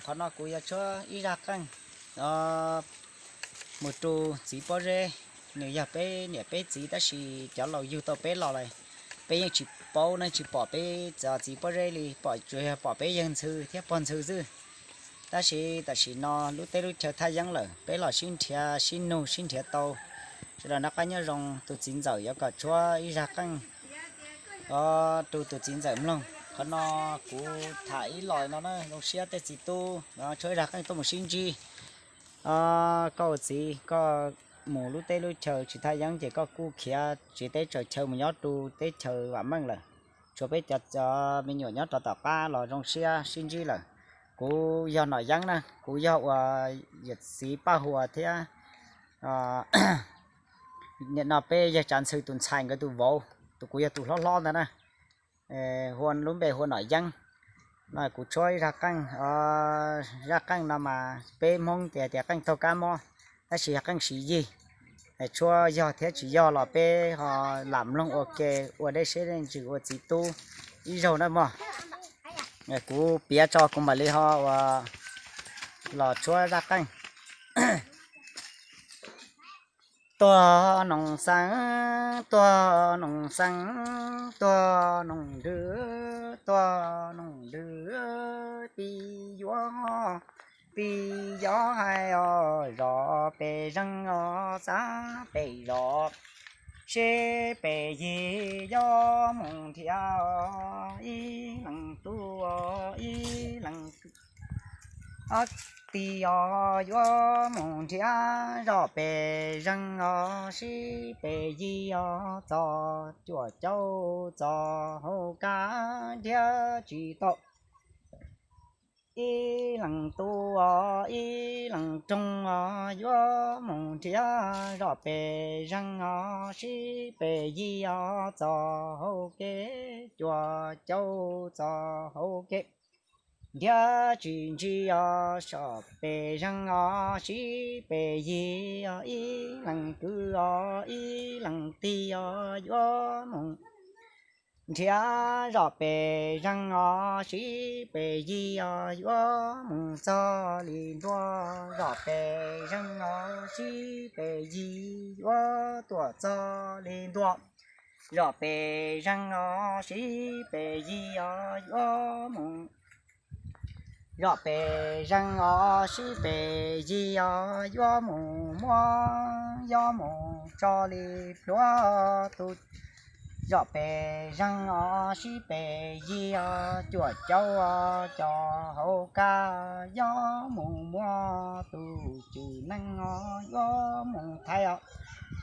Qhov no kuv yuav tshuab ib zaj qeej mus rau txiv pob zeb. Nws yog peb niam peb txiv tab sis cov laus yug tau peb los lawm, peb yeej tsis paub ne, tsis pom peb txiv pob zeb li, pom tsuas yog pom peb yawg ntxhw thiab pog ntxhw xwb. Tab sis tam sim no lub teb lub chaw thaj yeeb lawm, peb los sib nrhiav sib nug sib nrhiav tau. Sawv daws noj qab nyob zoo, tus txiv ntxawm yuav kom tshuab ib zaj qeej rau tus txiv ntxawm mloog. Qhov no kuv tham ib los no na, zoo siab tej txiv tub, tshuab ib zaj qeej tuaj mus sib ntsib. Koj ua txiv koj mus lub teb lub chaw tsis thaj yeeb ces koj kuj khiav tsiv teb tsaws chaw mus nyob rau teb chaws vam meej lawm. Tshuav peb cov me nyuam nyob rov tom qab los zoo siab sib ntsib lawm. Kuv yog Nom Yeeb na, kuv yog uas yawm txiv Paj Huas thiab nim no peb yawg Tsav Ntxhw tus ntxhais nkawd tus vauv, tus kuv yog tus hlob hlob ntag na. Hu lub npe hu ua Nom Yeeb. No kuv tshuab ib zaj qeej, zaj qeej no mas peb Hmoob tias tias qeej taug kab mob, tab sis yog qeej siv yig. Tshuab yog thiab tsis yog los peb ho lam mloog ua ke, ua dej siab dej ntsws ua txiv tub ib zaug na mog. Kuv piav tso kuv mam li ho ua los tshuab zaj qeej. Tuag noog xeev, tuag noog xeev, tuag noog dwb, tuag noog dwb, pib yuav, pib yuav hais os, zov pes zeeg os, xav pes zov, sib pes yig, yuav mus nrhiav ib leeg tub, ib leeg tij os, yuav mus nrhiav zov pes zeeg os, sib pes yig os, txog cuaj caug txog hauv kab nrhiav tsis tau ib leeg tub os, ib leeg roog os, yuav mus nrhiav zov pes zeeg os, sib pes yig os, txog hauv kev cuaj caug txog hauv kev nrhiav tsis ntsib os, zov pes zeeg os, sib pes yig os, ib leeg kwv os, ib leeg tij os, yuav mus nrhiav zov pes zeeg os, sib pes yig os, yuav mus txog li ntua, zov pes zeeg os, sib pes yig, yuav tuaj txog li ntua, zov pes zeeg os, sib pes yig os, yuav mus zov pes zeeg os, sib pes yig os, yuav mus muab, yuav mus tso li plhuav tus, zov pes zeeg os, sib pes yig os, cuaj caug os, cov hauv kab, yuav mus muab tus cwm neeg os, yuav mus thaij os,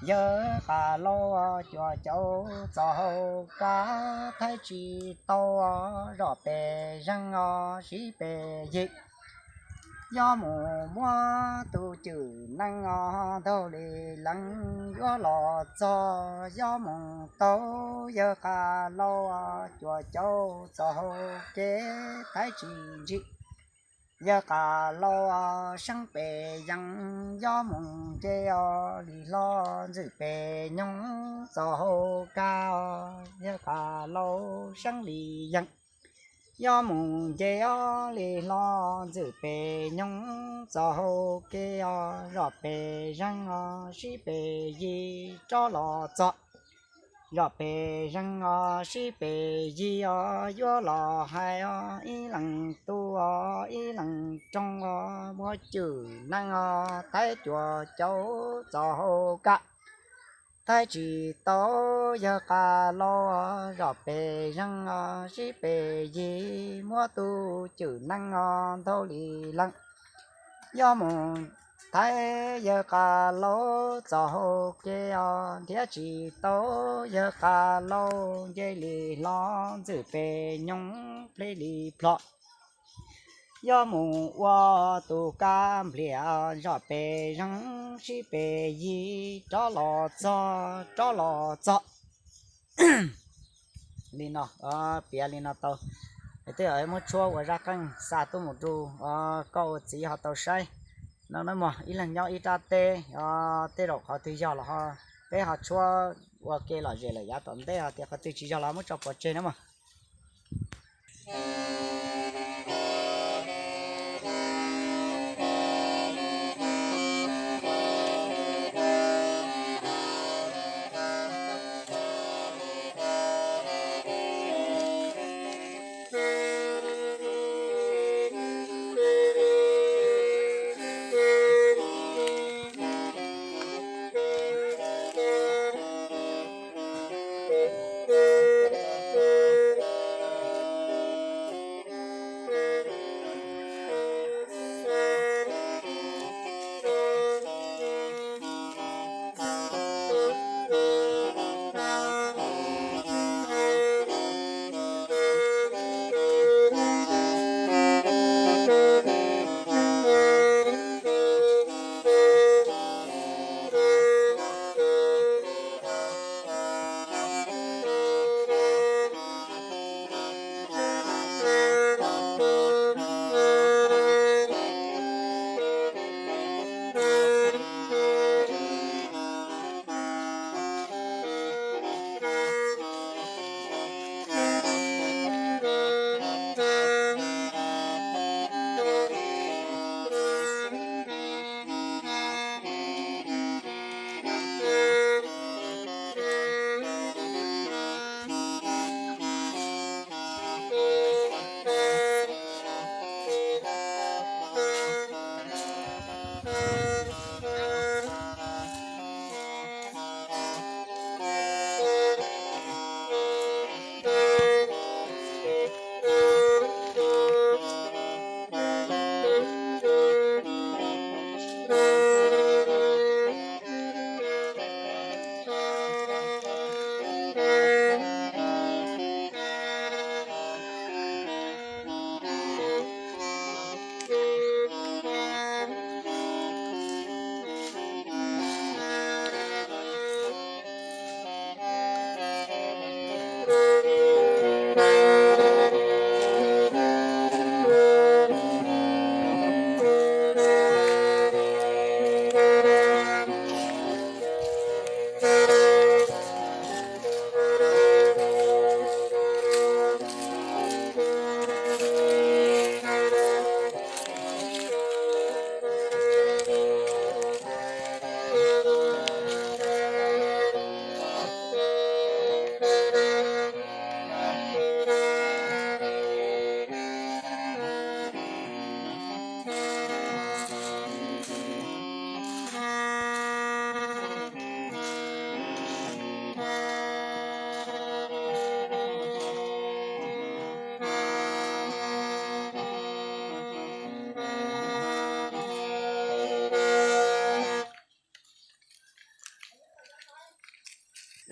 yawg qas laus os, cuaj caug txog hauv kab, thaij tsis tau os, zov pes zeeg os, sib pes yig, yuav mus muab tus cwm neeg os, ntaug li leej yuav los txog, yuav mus tau, yawg qas laus os, cuaj caug txog hauv kev, thaij tsis ntsib, yawg qas laus os, seeb pes yees, yuav mus nce os, li hlo ntxwm pes nyoog, txog hauv kab os, yawg qas laus, seeb li yees, yuav mus nce os, li hlo ntxwm pes nyoog, txog hauv kev os, zov pes zeeg os, sib pes yig, rov los txog, zov pes zeeg os, sib pes yig os, yuav los hais os, ib leeg tub os, ib leeg roog os, muab cwm neeg os, thaij cuaj caug txog hauv kab, thaij tsis tau, yawg qas laus os, zov pes zeeg os, sib pes yig, muab tus cwm neeg os, ntaug li leej yuav mus thaij, yawg qas laus, txog hauv kev os, nrhiav tsis tau, yawg qas laus, nce li hlo ntxwm pes nyoog, plhis li plho, yuav mus ua tus kab nplias, zov pes zeeg, sib pes yig, rov los txog, rov los txog. Li no, piav li no tau. Twb muab tshuab ua zaj qeej xa tuaj mus rau koj ua txiv ho tau saib. No na mog, ib leeg nyob ib rab teb, tej zaum qhov twg yog los ho, peb ho tshuab ua ke lom zem lawm yav tom ntej, ho tias qhov twg tsis yog los muab tso pov tseg na mog.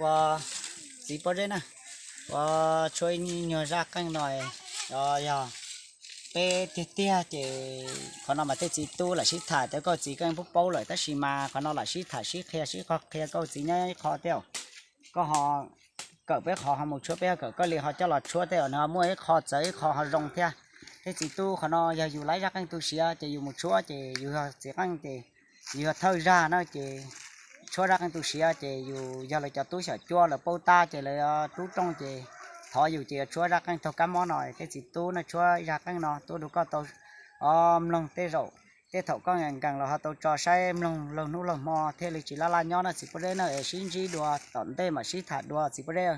Ua, txiv Pob Zeb na, ua, tshuab ib nyuag zaj qeej no, o, yog peb tiag tiag ces qhov no mas tej txiv tub lam sib tham tias koj txiv keej pub paub lawm, tab sis mas qhov no lam sib tham sib qhia sib qhov qhia koj txiv nyob ib qho tej. Koj ho kawm peb qhov ho mus tshuab, peb ho kawm koj li ho coj los tshuab tej, nws ho muaj ib qho txawv ib qho ho zoo thiab. Tej txiv tub qhov no yog yus laib zaj qeej tu siav ces yus mus tshuab ces yus yog txiv qeej ces yus yog thawj zaj na ces tshuab zaj qeej tu siav ces yus yog lawv cov tub xyom cuab lawv paub tab ces lawv rub rooj ces thov yus ces yuav tshuab zaj qeej taug kab mob no. Tej txiv tub no tshuab zaj qeej no tuaj rau koj tau, o, mloog tej zaum tej thaum koj nkees los ho tau tso saib mloog laug hnub laug hmo thiaj li tsis laj laj nyob na txiv Pob Zeb na. Sib ntsib dua tom ntej mam sib tham dua txiv Pob Zeb.